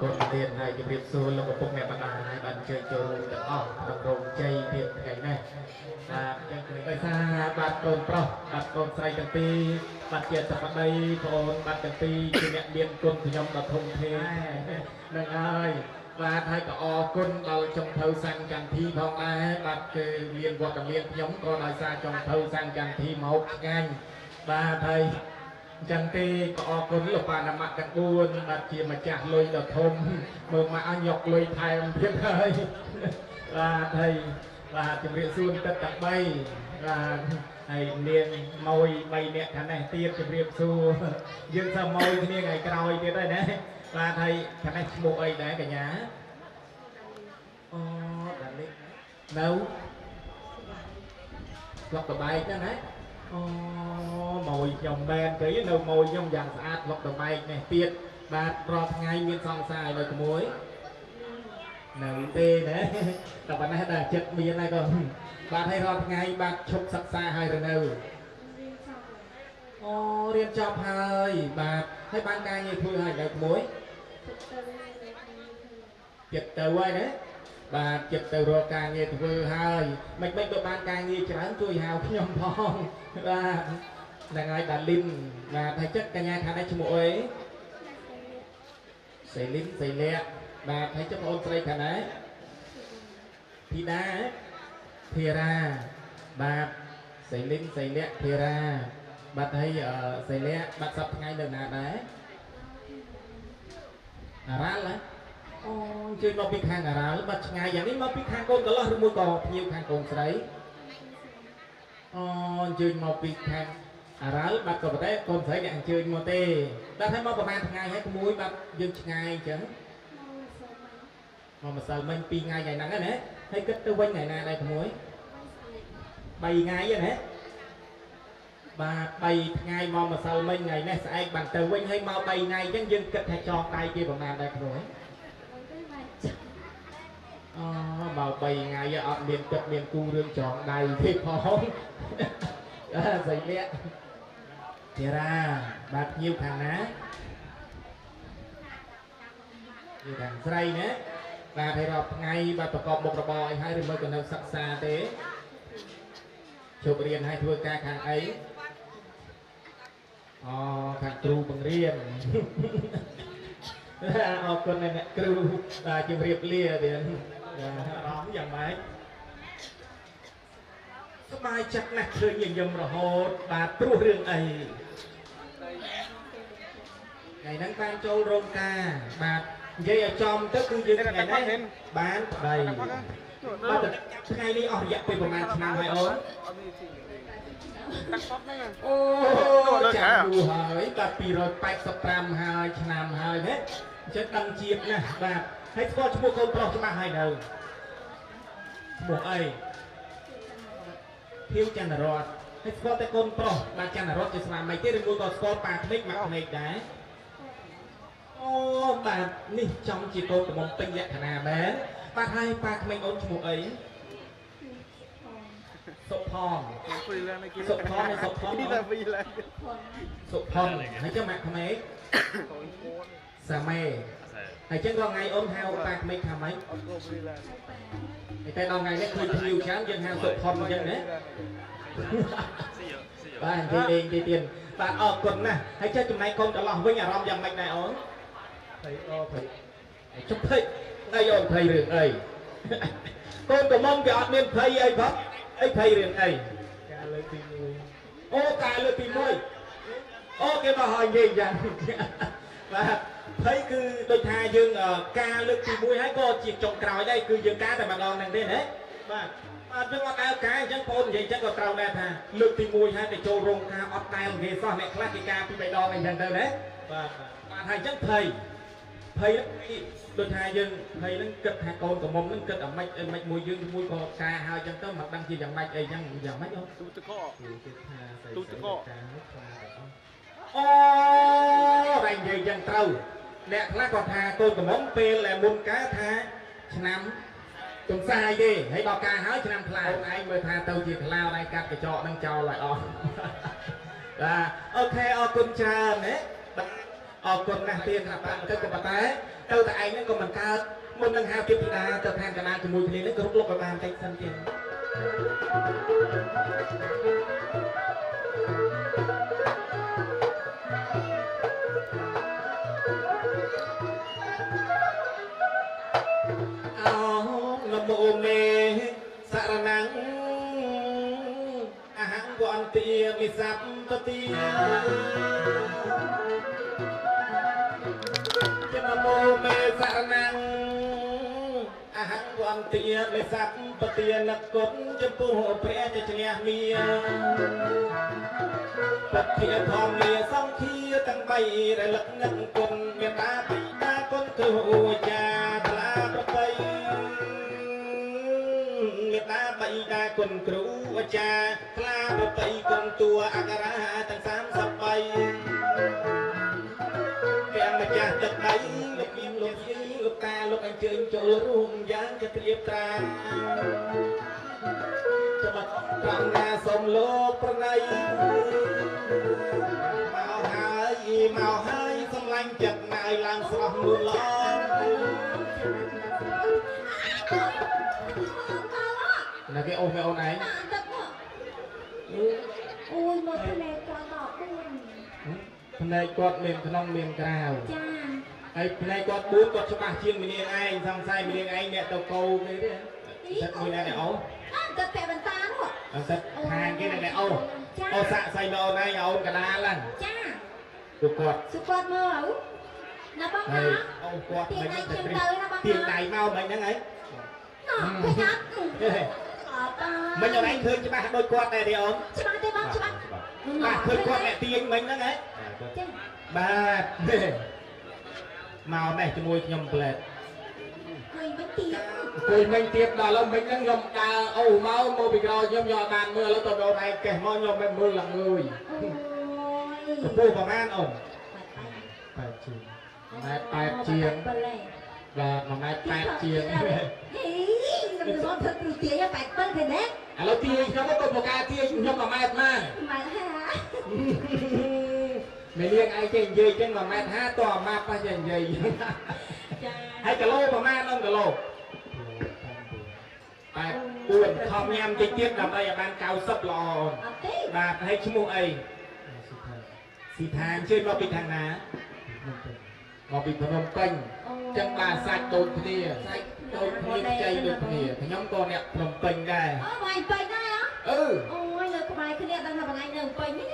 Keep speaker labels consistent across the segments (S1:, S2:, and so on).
S1: គុណទៀតហើយជម្រាបសួរលោកឪពុកអ្នកម្ដាយហើយបានអញ្ជើញចូលរួមទាំងអស់ក្នុងរោងជ័យទៀតថ្ងៃនេះបាទអញ្ចឹងដោយសារបាទកូនប្រុសបាទកូនស្រីទាំងពីរបាទជាសប្តីប្អូនបាទទាំងពីរជាអ្នកមានគុណខ្ញុំដ៏ធំធេងនឹងហើយបាទហើយក៏អរគុណដល់ចុងភៅសង្ឃចន្ទធីផងដែរបាទគឺមានវត្តមានខ្ញុំក៏ដោយសារចុងភៅសង្ឃចន្ទធីមកឆ្ងាញ់បាទហើយអញ្ចឹងទេក៏អរគុណលោកបាណាមៈទាំង4បាទជាម្ចាស់លុយដ៏ធំមើលមកអញយកលុយថែមទៀតហើយបាទហើយបាទជំរាបសួរទឹកទាំង3បាទហើយនាងម៉ួយ3នាក់ខាងនេះទៀតជំរាបសួរយើងសើម៉ួយគ្នាថ្ងៃក្រោយទៀតហើយណាបាទហើយខាងនេះឈ្មោះអីដែរកញ្ញាអូដាលីនៅស្លុកតបែកហ្នឹងណាអូម៉ួយខ្ញុំមែនគេនៅម៉ួយខ្ញុំយ៉ាងស្អាតស្លុកតបែកនេះទៀតបាទរាល់ថ្ងៃមានសង្សារនៅក្មួយនៅទេណាតែប៉ុណ្ណេះដល់ចិត្តមានហើយក៏បាទហើយរាល់ថ្ងៃបាទឈប់សិក្សាហើយឬនៅអូរៀនចប់ហើយបាទហើយបានការងារធ្វើហើយនៅក្មួយចិត្តទៅហើយណាបាទចិត្តទៅរកការងារធ្វើហើយមិនមិនក៏បានការងារច្រើនជួយហៅខ្ញុំផងបាទហ្នឹងហើយដាលីនបាទហើយចិត្តកញ្ញាថានេះឈ្មោះអីសេលីនសេលៈបាទហើយចុះបងអូនស្រីខាងណាធីតាធីរ៉ាបាទសេលីនសេលៈធីរ៉ាបាទហើយសេលៈបាទសប្តាហ៍ថ្ងៃនៅណាដែរអារ៉ាល់ហ៎អូអញ្ជើញមកពីខាងអារ៉ាល់បាទឆ្ងាយយ៉ាងនេះមកពីខាងកូនកន្លោះឬមួយក៏ភ្ញៀវខាងកូនស្រីអូអញ្ជើញមកពីខាងអារ៉ាល់បាទក៏ប៉ុន្តែកូនស្រីអ្នកអញ្ជើញមកទេបាទហើយមកប្រហែលថ្ងៃហើយក្មួយបាទយើងឆ្ងាយអញ្ចឹងមកម្សិលមិញ2ថ្ងៃថ្ងៃហ្នឹងណាហើយគិតទៅវិញថ្ងៃណាដែរក្មួយ3ថ្ងៃណាបាទ3ថ្ងៃមកម្សិលមិញថ្ងៃនេះស្អែកបានទៅវិញហើយមក3ថ្ងៃអញ្ចឹងយើងគិតថាចងដៃគេប្រហែលដែរក្មួយអូមក3ថ្ងៃអត់មានគិតមានគូរឿងចងដៃទេផងសៃលៈធីរ៉ាបាទភ្ញៀវខាងណាភ្ញៀវខាងស្រីណាបាទហើយរាល់ថ្ងៃបាទប្រកបមុខរបរអីហើយឬមួយក៏នៅសិក្សាទេជប់រៀនហើយធ្វើការខាងអីអូខាងគ្រូបង្រៀនអរគុណអ្នកគ្រូបាទជំរាបលាទៀតអារម្មណ៍យ៉ាងម៉េចសប្បាយចិត្តណាស់ឃើញញញឹមរហូតបាទព្រោះរឿងអីថ្ងៃហ្នឹងបានចូលរោងការបាទនិយាយឲ្យចំទៅគឺយើងថ្ងៃនេះបានប្តីបាទថ្ងៃនេះអស់រយៈពេលប្រហែលឆ្នាំហើយអូនអូចាំយូរហើយបាទ285ហើយឆ្នាំហើយណាអញ្ចឹងដឹងជាតិណាស់បាទហើយស្គាល់ឈ្មោះកូនប្រុសច្បាស់ហើយនៅឈ្មោះអីភៀវចន្ទរតន៍ហើយស្គាល់តែកូនប្រុសបាទចន្ទរតន៍ជាស្វាមីទេឬមួយក៏ស្គាល់ប៉ាក្មេកម៉ាក់ក្មេកដែរអូបាទនេះចំជាកូនកំមុំពេញលក្ខណៈមែនបាទហើយប៉ាក្មេងអូនឈ្មោះអីសុផនសុផនសុផនសុផនហើយចាំម៉ាក់ក្មេកសាមេហើយចឹងរាល់ថ្ងៃអូនហៅប៉ាក្មេកថាម៉េចតែដល់ថ្ងៃនេះឃើញភ្ញៀវច្រើនយើងហៅសុផនអញ្ចឹងណាបាទនិយាយលេងនិយាយទៀតបាទអរគុណណាស់ហើយចេះចំណែកកូនកន្លោះវិញអារម្មណ៍យ៉ាងម៉េចដែរអូនភ័យអូភ័យជប់ភ័យអីអូនភ័យរឿងអីកូនកំមុំគេអត់មានភ័យអីផងអីភ័យរឿងអីការលើកទី1អូការលើកទី1អូគេមកឲ្យនិយាយយ៉ាងបាទភ័យគឺដូចថាយើងការលើកទី1ហើយក៏ជាចុងក្រោយដែរគឺយើងការតែម្ដងហ្នឹងទេណាបាទបាទយើងអត់ដែលការអញ្ចឹងបងនិយាយអញ្ចឹងក៏ត្រូវដែរថាលើកទី1ហើយទៅចូលរោងការអត់ដែលគេសោះអ្នកខ្លះគេការពី3ដងអីចឹងទៅណាបាទបាទហើយអញ្ចឹងភ័យភ័យដូចថាយើងភ័យហ្នឹងគិតថាកូនកំមុំហ្នឹងគិតអាម៉េចអីម៉េចមួយយើងមួយក៏ការហើយអញ្ចឹងទៅមិនដឹងជាយ៉ាងម៉េចអីចឹងយ៉ាងម៉េចអូទូទឹកកគេថាទូទឹកកអូតែនិយាយចឹងត្រូវអ្នកខ្លះក៏ថាកូនកំមុំពេលដែលមុនការថាឆ្នាំ កំសាយទេហើយដល់ការហើយឆ្នាំខ្លាឯងមើលថាទៅជាខ្លាឯងកាត់កញ្ចក់នឹងចោលឲ្យអស់បាទអូខេអរគុណច្រើនណា អរគុណណាស់ទៀតថាបានទៅក៏ប៉ុន្តែទៅតែឯងហ្នឹងក៏មិនកើតមុននឹងហៅទៀតពីតាទៅឋានកណ្ដាលជាមួយគ្នានេះគ្រប់លោកឲ្យបានតិចសិនទៀតអោនមោមេសរណੰអហង្វន្ទាមិសពតិនមោមេសរណੰអហង្វន្ទាមិសពតិនគុណចំពោះព្រះជាឈ្នះមាពធិធម្មាសង្ឃាទាំង3រលឹកនឹកគុណមេត្តាបិតាគុណគ្រូអាចារ្យថ្លាប្របីមេត្តាបិតាគុណគ្រូអាចារ្យថ្លាប្របីគុណតួអក្សរាទាំង33ទាំងម្ចាស់ទឹកដីលោកមានលោកយាយលោកតាលោកអញ្ជើញចូលរួមយ៉ាងជាត្រៀបត្រាច្បាប់ត្រង់ណាសូមលោកប្រណីមកហើយមកហើយសម្លាញ់ចិត្តណាយឡើងស្រស់នួនល្អណាគេអូសមេអូនឯង
S2: អូយមកភ្នែកគាត់ដល់4
S1: ភ្នែកគាត់មានក្នុងមានក្រៅ
S2: ចា
S1: ហើយភ្នែកគាត់4គាត់ច្បាស់ជាងម្នាងឯងសង្ស័យម្នាងឯងអ្នកទៅកោគេទេទឹកមួយណាអ្នកអូ
S2: អត់ទឹកពាក់បន្តានោះ
S1: អត់ទឹកខាងគេអ្នកអូអូសាក់សៃមកអូនឯងអូនកដាលហ្នឹង
S2: ចា
S1: សុគាត់
S2: សុគាត់មើលណាបងណា
S1: អូគាត់
S2: មិនទៅ
S1: ទៀងដៃមកមិនហ្នឹងហី
S2: ណ៎ឃើញអត់អត់
S1: មិនអូនឯងឃើញច្បាស់ដូចគាត់ដែរទេអូន
S2: ច្បាស់ទេបងច្បាស់
S1: បាទឃើញគាត់អ្នកទាញមិញហ្នឹងហ៎
S2: ចា
S1: បាទមកនេះជាមួយខ្ញុំផ្លែត
S2: អង្គុយមិញទៀត
S1: អង្គុយមិញទៀតដល់ឥឡូវមិញហ្នឹងខ្ញុំដើរអូមកមកពីក្រោយខ្ញុំយកបានមើលឥឡូវទៅអូនឯងកេះមកខ្ញុំមិនមើលឡើងអើយកម្ពស់ប្រហែលអូន8ជាងម៉ែត្រ8ជាងបាទ1ម៉ែត្រ8ជាង
S2: ហេខ្ញុំទៅធ្វើគ្រូទាយ87ទេណា
S1: ឥឡូវទាយខ្ញុំក៏បកកាទាយខ្ញុំ1ម៉ែត្រម៉ា
S2: ម៉ែត្រ
S1: 50មេលៀងឯងចេះនិយាយចឹង1ម៉ែត្រ50តោះអាម៉ាប់ចេះនិយាយ
S2: ចា
S1: ហើយគីឡូប្រហែលអូនគីឡូ84ខំញ៉ាំតិចទៀតដើម្បីឲ្យបាន90ល្អអូន
S2: អត់ទេ
S1: បាទហើយឈ្មោះអីស៊ីថាអញ្ជើញមកពីខាងណាមកពីភ្នំពេញចឹងបាទសាច់ដូចគ្នាសាច់ដូចគ្នាខ្ចីដូចគ្នាខ្ញុំក៏អ្នកភ្នំពេញដែរ
S2: អូបងឯងពេញដែរហ៎
S1: អឺ
S2: អូយនៅក្បែរគ្នាដឹងថាបងឯងនៅពេញនេះ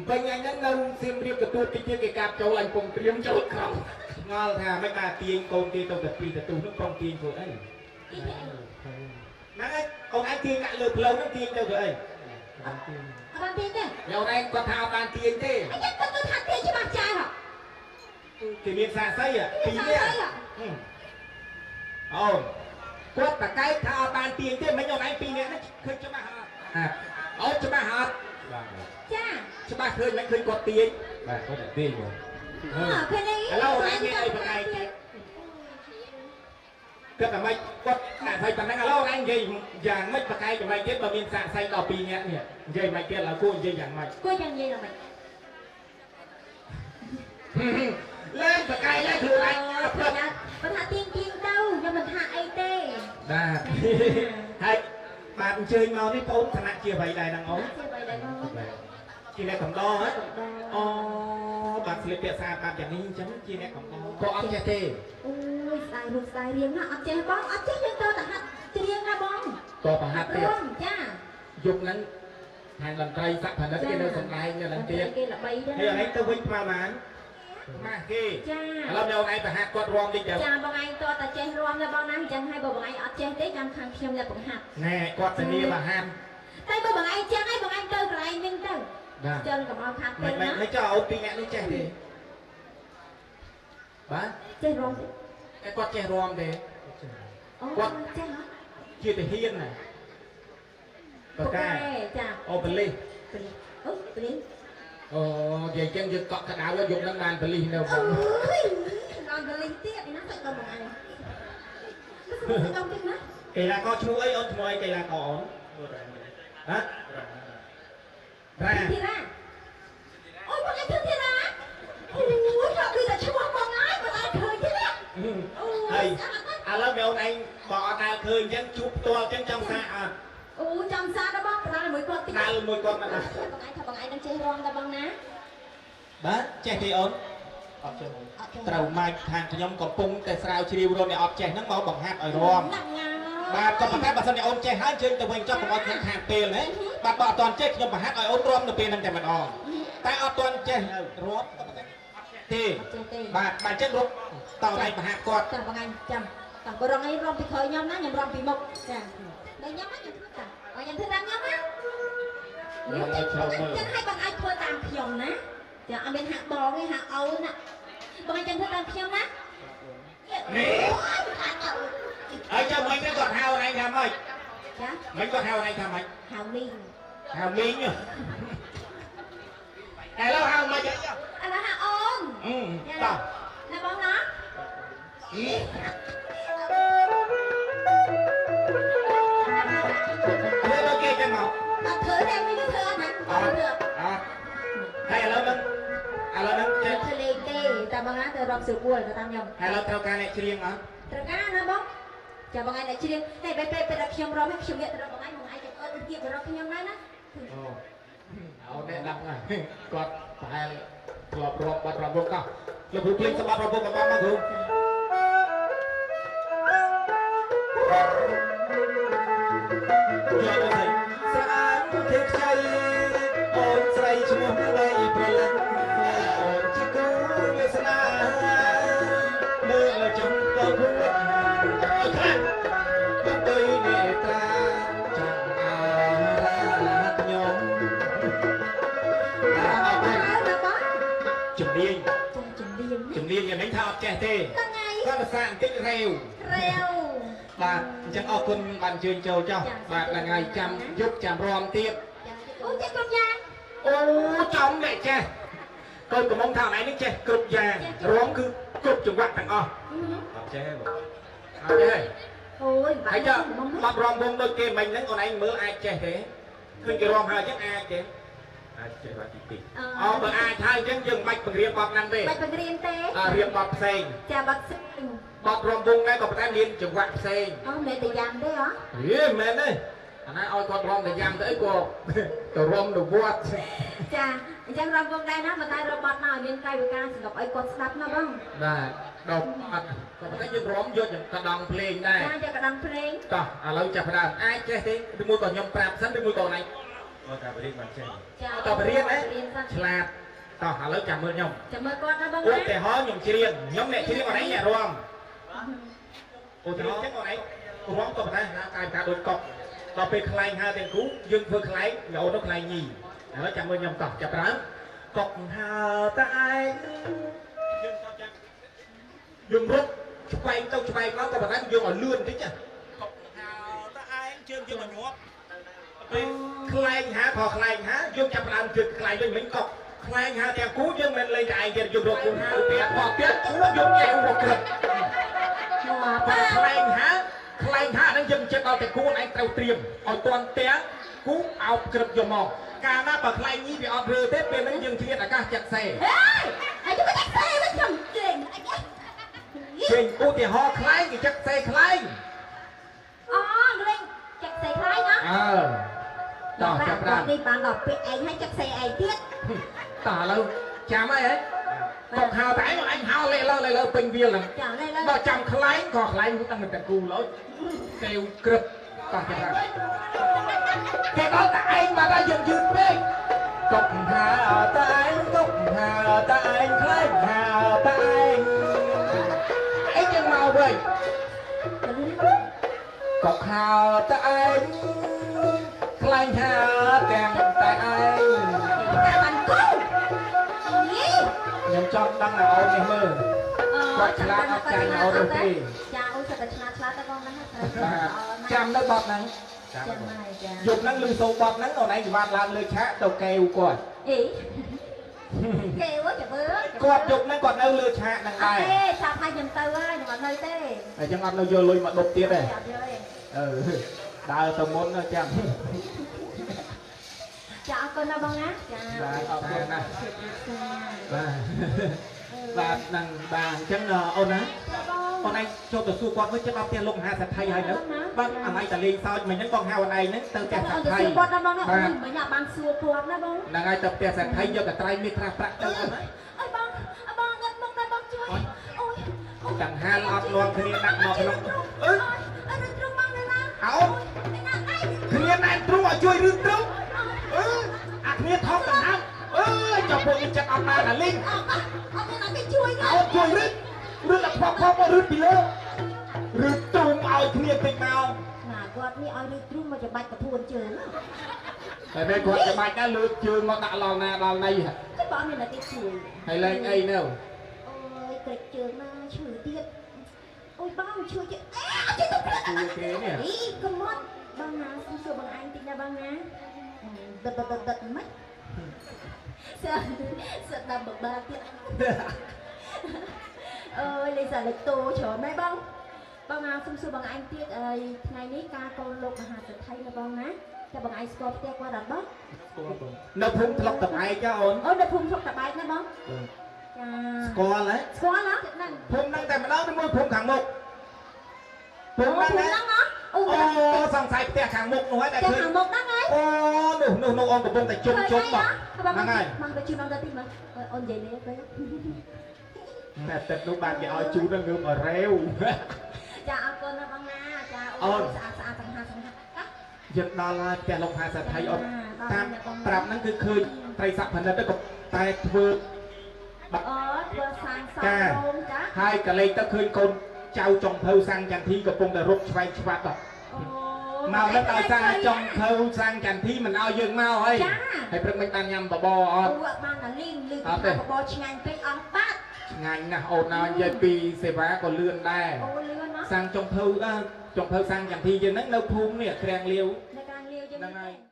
S1: ពេញអញហ្នឹងនៅសៀមរាបទទួលតិចទៀតគេកាប់ចូលអញពងត្រៀមចូលក្រំឆ្ងល់ថាមិនបាទទាញកូនគេទៅតែពីទទួលនោះប្រុងទាញធ្វើអីហ្នឹងឯងអូនឯងទាញដាក់លើផ្លូវហ្នឹងទាញទៅធ្វើអី
S2: អត់បានទាញទេ
S1: អូនឯងគាត់ថាអត់បានទាញទេ
S2: អីគាត់ទៅថាទាញច្បាស់ចាស់ហ៎
S1: គេមានសាកសីពីរនាក់អូនគាត់តកែកថាអត់បានទាញទេមិនអូនឯងពីរនាក់ហ្នឹងឃើញច្បាស់អត់អូនច្បាស់អត់
S2: ចា
S1: ច្បាស់ឃើញមិនឃើញគាត់ទាញ
S3: បាទគាត់ទាញហ្មង
S2: អើឃើញអី
S1: ឥឡូវឯងមានអីបកែកគាត់តែមិនគាត់សាក់សៃប៉ុណ្ណឹងឥឡូវឯងនិយាយយ៉ាងម៉េចបកែកចំណែកទៀតបើមានសាក់សៃដល់2នាក់នេះនិយាយមិនទៀតឥឡូវគួរនិយាយយ៉ាងម៉េច
S2: គួរយ៉ាងនិយាយយ៉ាងម៉េច
S1: ឡើងបកែកឡើងខ្លួនឯង
S2: បើថាទាញទាញទៅខ្ញុំមិនថាអីទេ
S1: បាទហើយបាទអញ្ជើញមកនេះបងឋានៈជាអ្វីដែរហ្នឹងអូន
S2: ជាអ្វីដែរបង
S1: ជាអ្នកកំដរហ៎អូបាទស្លៀកពាក់ស្អាតបាទយ៉ាងនេះអញ្ចឹងជាអ្នកកំដរក៏អត់ចេះទេ
S2: អូយស្ដាយរូបស្ដាយរៀងណាអត់ចេះបងអត់ចេះយើងទៅតែហាត់ច្រៀងណាបង
S1: ក៏ប្រហាត់ទៀត
S2: ចា
S1: យប់ហ្នឹងខាងតន្ត្រីស័ក្តិផលិតគេនៅសម្ដែងនៅហ្នឹងទៀត
S2: គេល្បីដែរ
S1: ហើយឯងទៅវិញប្រហែលម៉ាស់គេ
S2: ចា
S1: ឥឡូវអ្នកឯងប្រហាត់គាត់រាំតិចទៅ
S2: ចាបងឯងតតែចេះរាំដែរបងណាអញ្ចឹងហើយបើបងឯងអត់ចេះទេចាំខាងខ្ញុំអ្នកបង្ហាត់
S1: ណែគាត់ធានាបង្ហាត់
S2: តែបើបងឯងចេះហើយបងឯងទៅកន្លែងវិញទៅចឹងកុំឲ្យខាត់ទៅណា
S1: មិនចោលអូនពីរអ្នកនេះចេះទេបាទ
S2: ចេះរាំទេ
S1: តែគាត់ចេះរាំទេ
S2: គាត់ចេះហ៎
S1: ជាទាហានណាបកែ
S2: ចា
S1: អូប៉ូលីស
S2: អូប៉ូលីស
S1: អូនិយាយចឹងយើងកក់ក្ដៅយប់ហ្នឹងបានប៉ូលីសនៅបង
S2: អើយបានប៉ូលីសទៀតណាសាច់ដល់បងឯងដល់ទៀតណា
S1: កីឡាករឈ្មោះអីអូនឈ្មោះអីកីឡាករអូនហ៎រ៉ា
S2: ធីរ៉ាអូយបងឯងធ្វើធីរ៉ាអូយ
S1: អូនឯងបើអត់ដែលឃើញអញ្ចឹងជួបផ្ទាល់អញ្ចឹងចង់សាកអត់
S2: អូចង់សាកដល់បងដើរមួយគាត់តិច
S1: ដើរមួយគាត់មក
S2: បងឯងថាបងឯងនឹងចេះរាំដល់បងណា
S1: បាទចេះទេអូន
S3: អត់ចេះ
S1: ត្រូវម៉ាច់ខាងខ្ញុំកំពុងតែស្រាវជ្រាវរំអ្នកអត់ចេះហ្នឹងមកបង្ហាត់ឲ្យរាំបាទក៏ប៉ុន្តែបើសិនជាអូនចេះហើយជើងទៅវិញចុះកុំឲ្យខ្ញុំខាតពេលណាបាទបើអត់ទាន់ចេះខ្ញុំបង្ហាត់ឲ្យអូនរាំនៅពេលហ្នឹងតែម្ដងតែអត់ទាន់ចេះរាំក៏ប៉ុន្តែអត់ចេះទេបាទបាទអញ្ចឹងរំតើឯងបង្ហាត់គាត់
S2: ចាបងឯងចាំតើបើរងឯងរាំពីក្រោយខ្ញុំណាខ្ញុំរាំពីមុខចាដល់ខ្ញុំណាខ្ញុំធ្វើតាឲ្យខ្ញុំធ្វើតាមខ្ញុំណាចឹងឲ្យបងឯងធ្វើតាមខ្ញុំណាចាអត់មានហាក់បងទេហាក់អូនណាបងឯងចឹងធ្វើតាមខ្ញុំណា
S1: នេះហើយចាំមិញហ្នឹងគាត់ហៅឯងថាម៉េច
S2: ចា
S1: មិញគាត់ហៅឯងថាម៉េច
S2: ហៅមីង
S1: ហៅមីងឥឡូវហៅម៉េច
S2: ឥឡូវហៅអូន
S1: តោះ
S2: ណាបងណា
S1: ធ្វើដូចគេចឹងមក
S2: អត់ធ្វើទេមីងធ្វើអត់ណា
S1: អត់អត់ហើយឥឡូវហ្នឹងឥឡូវហ្នឹងចេះ
S2: ធ្វើលេងទេតែបងណាទៅរកស្រួលទៅតាមខ្ញុំ
S1: ហើយឥឡូវត្រូវការអ្នកច្រៀងអត់
S2: ត្រូវការណាបងចាបងឯងអ្នកច្រៀងតែពេលពេលដល់ខ្ញុំរកខ្ញុំងាកទៅរកបងឯងបងឯងចាំអត់គៀបទៅរកខ្ញុំដែរណា
S1: អូអូអ្នកដឹងហើយគាត់ប្រហែលធ្លាប់រាប់បាត់រាប់វងកោះលោកគ្រូភ្លេងសម្បត្តិរាប់វងកបងមកគ្រូយកទៅ
S3: ស្អាតទេខ្ចីអូនស្រីឈ្មោះអ្វីប្រលឹងអូនជាគូវាសនាមើលចំទៅភួត
S1: ខ្លាំង
S3: ទៅនេត្រាចង់អោរាខ្ញុំ
S1: អរគុណជំនាញ
S2: ជំនាញ
S1: ជំនាញយ៉ាងនេះថាអត់ចេះទេ
S2: ហ្នឹងហើយ
S1: គាត់ភាសាបន្តិចរាវ
S2: រាវ
S1: បាទអញ្ចឹងអរគុណបានអញ្ជើញចូលចុះបាទហ្នឹងហើយចាំយប់ចាំរំទៀត
S2: អូចេះគ្រប់យ៉ាង
S1: អូចំអ្នកចេះកូនកំមុំថាឯងនេះចេះគ្រប់យ៉ាងរំគឺគ្រប់ចង្វាក់ទាំងអស់
S3: អត់ចេះបង
S1: អត់ចេះ
S2: អូយ
S1: ហើយចុះបាត់រំវងដូចគេមិញហ្នឹងអូនឯងមើលអាចចេះទេឃើញគេរំហើយអញ្ចឹងអាចទេ
S3: អាចចេះបាត់ទី
S1: អូបើអាចហើយអញ្ចឹងយើងមិនបាច់បង្រៀនបទហ្នឹងទេ
S2: បាច់បង្រៀនទេ
S1: អរៀនបទផ្សេង
S2: ចាបទផ្សេង
S1: បទរំវងដែរក៏ប៉ុន្តែមានចង្វាក់ផ្សេង
S2: អូមិនតែយ៉ាំទេហ៎
S1: ហេមិនមែនទេអាណាឲ្យគាត់រំតែយ៉ាំទៅអីក៏ទៅរំនៅវត្ត
S2: ចាអញ្ចឹងរំវងដែរណាប៉ុន្តែរបត់មកឲ្យមានកាយវិការសម្រាប់ឲ្យគាត់ស្ដាប់ណាបង
S1: បាទដល់អត់ក៏ប៉ុន្តែយើងរំយកកដងភ្លេងដែរ
S2: ចាយកកដងភ្លេង
S1: តោះឥឡូវចាប់ផ្ដើមអាចចេះទេឬមួយក៏ខ្ញុំប្រាប់សិនឬមួយក៏ណៃ
S3: អត់តែបរៀនបានចេះ
S1: តបរៀនណាឆ្លាតតោះឥឡូវចាំមើលខ្ញុំ
S2: ចាំមើលគាត់ណាបង
S1: ឧទាហរណ៍ខ្ញុំច្រៀងខ្ញុំអ្នកច្រៀងអនឯងអ្នករំឧទាហរណ៍ចឹងអនឯងរំក៏ប៉ុន្តែកាយវិការដូចកុកដល់ពេលខ្លែងហើទាំងគូយើងធ្វើខ្លែងអូននោះខ្លែងញីឥឡូវចាំមើលខ្ញុំតោះចាប់ដើមកុកហើតែឯងយើងចង់ចាំយើងរត់ឆ្វែងទៅឆ្វែងមកក៏ប៉ុន្តែយើងឲ្យលឿនបន្តិចណាកុកហើតែឯងជើងយើងឲ្យញាប់ពេលខ្លែងហាខខ្លែងហាយើងចាប់ផ្ដើមជើងខ្លែងវិញមិញកុកខ្លែងហាទាំងគូយើងមិនលេងតែឯងទៀតយើងរកគូហាទៀតបោះទៀតគូយើងចែករកក្រឹបបើខ្លែងហាខ្លែងហាហ្នឹងយើងចិត្តដល់តែគូឯងត្រូវត្រៀមឲ្យតាន់ទាំងគូអោបក្រឹបយកមកកាលណាបើខ្លែងញីវាអត់រើទេពេលហ្នឹងយើងឆ្លៀតអាកាសចាក់សេ
S2: ហេហើយយើងចាក់សេវិញខ្ញុំជេង
S1: ជេងឧទាហរណ៍ខ្លែងគេចាក់សេខ្លែង
S2: អូលេងចាក់សេខ្លែងណា
S1: អើតោះចាប់ផ្ដើម
S2: នេះបានដល់ពាក្យឯងហើយចាក់សេឯងទៀត
S1: តោះឥឡូវចាំហើយហ៎កុកហៅតែឯងឯងហៅលេលើលេលើពេញវាលហ្នឹង
S2: ចាំលេលើ
S1: បើចាំខ្លែងក៏ខ្លែងដឹងតែគូឡើយកែវក្រឹបតោះចាប់ផ្ដើមគេដល់តែឯងបាត់ហើយយើងយឺតពេកកុកហៅតែឯងកុកហៅតែឯងខ្លែងហៅតែឯងឯងយើងមកវិញកុកហៅតែឯងខ្លែងហៅទាំងតែឯង
S2: តែបានគូ
S1: ខ្ញុំចង់ដឹងថាអូននេះមើលគាត់ឆ្លាតអត់ចាញ់អូននោះទេ
S2: ចាអូនសិតតែឆ្លាតឆ្លាតតែបងហ្នឹង
S1: ចាំនៅបត់ហ្នឹង
S2: ចាំហើយចា
S1: យប់ហ្នឹងលឺសូបត់ហ្នឹងអូនឯងច្បាស់ឡើងលើឆាកទៅកែវគាត់
S2: អីកែវចាំមើល
S1: គាត់យប់ហ្នឹងគាត់នៅលើឆាកហ្នឹងដែរ
S2: ទេចាប់ឲ្យខ្ញុំទៅហើយខ្ញុំអត់នៅទេ
S1: តែចឹងអត់នៅយកលុយមកដប់ទៀតទេ
S2: អត់យកទេ
S1: អឺដើរទៅមុនចាំ
S2: ចាអរគុណណាបងណាចា
S1: បាទអរគុណណាស់បាទបាទនឹងបាទអញ្ចឹងអូនណា
S2: បង
S1: អូនឯងចូលទៅសួរគាត់វិញចិត្តដល់ផ្ទះលោកមហាសេដ្ឋីហើយនៅបាទអាម៉ៃតាលេងសើចមិញហ្នឹងបងហៅអូនឯងហ្នឹងទៅផ្ទះសេដ្ឋី
S2: សួរគាត់ណាបងណាមិញអត់បានសួរគាត់ណាបង
S1: ហ្នឹងហើយទៅផ្ទះសេដ្ឋីយកកត្រៃមាសខ្លះប្រាក់ទៅអូន
S2: អើយបងបងងឹតមុខណាបងជួយអូយ
S1: ចង្ហាលអត់នាំគ្នាដាក់មកក្នុងអឺ
S2: អើយទ្រុងបងនៅណា
S1: អោគ្នាណែនទ្រុងឲ្យជួយរឿងទ្រុងអឺអាគ្នាថប់ដង្ហើមអើយចុះពួកនេះចិត្តអត់បានអាលីង
S2: អត់មានអ្នកគេជួយ
S1: អត់ជួយរឿងរឿងតែផកផកមករឿងពីលើរឿងទ្រុងឲ្យគ្នាតិចមក
S2: ណាគាត់នេះឲ្យរឿងទ្រុងមកច្បាច់កធួនជើង
S1: តែពេលគាត់ច្បាច់ដែរលើកជើងមកដាក់ឡណាដល់ណី
S2: chứបងមានអ្នកគេជួយ
S1: ហើយលេងអីនៅ
S2: អូយក្រិចជើងណាឈឺទៀតអូយបងជួយជើងអេជួយទៅ
S1: ជួយគេនេះ
S2: អីកុំមកបងណាសុំសួរបងឯងតិចណាបងណាដិតដិតដិតមិនសើសើដល់បបាទៀតអើយលេសាលេតូច្រើនម៉េចបងបងណាសុំសួរបងឯងទៀតអីថ្ងៃនេះការកូនលោកមហាសេដ្ឋីណាបងណាតែបងឯងស្គាល់ផ្ទះគាត់អត់បង
S1: ស្គាល់បងនៅភូមិថ្លុកតបែកចាអូន
S2: អូននៅភូមិថ្លុកតបែកណាបងចា
S1: ស្គាល់ហ៎
S2: ស្គាល់ហ៎ហ្នឹង
S1: ភូមិហ្នឹងតែម្ដងឬមួយភូមិខាងមុខភូមិហ្នឹង
S2: ណាអូ
S1: សង្ស័យផ្ទះខាងមុខនោះហើយតែ
S2: ឃើញខាងមុខហ្នឹងហើយ
S1: អូនោះនោះនោះអូនកំពុងតែជុំជុំមក
S2: ហ្នឹងហើយមកទៅជូនអូនទៅទីមកអូននិយាយលេងទៅ
S1: តែទឹកនោះបានគេឲ្យជូននឹងងើបឲ្យរេវ
S2: ចាអរគុណណាបងណាចាអូនស្អាតស្អាតសង្ហាសង្ហា
S1: យើងដល់ហើយផ្ទះលោកមហាសេដ្ឋីអូនតាមប្រាប់ហ្នឹងគឺឃើញត្រីស័កផលិតក៏តែធ្វើ
S2: អូធ្វើសាងសង់រោងចា
S1: ហើយកលេចទៅឃើញកូនចៅចុងភៅសាំងចន្ទធីកំពុងតែរត់ឆ្វែងឆ្វាត់ដល់មកនឹងដោយសារចុងភៅសាំងចន្ទធីមិនឲ្យយើងមកហើយហើយព្រឹកមិនបានញ៉ាំបបរអត់
S2: អូបានតែលីងលឺថាបបរឆ្ងាញ់ពេកអស់បាត់
S1: ឆ្ងាញ់ណាស់អូនអើយនិយាយពីសេវាក៏លឿនដែរ
S2: អូលឿនណាស់
S1: សាំងចុងភៅចុងភៅសាំងចន្ទធីយើងហ្នឹងនៅភូមិនេះក្រាំងលាវ
S2: នៅក្រាំងលាវយើង
S1: ហ្នឹងហើយ។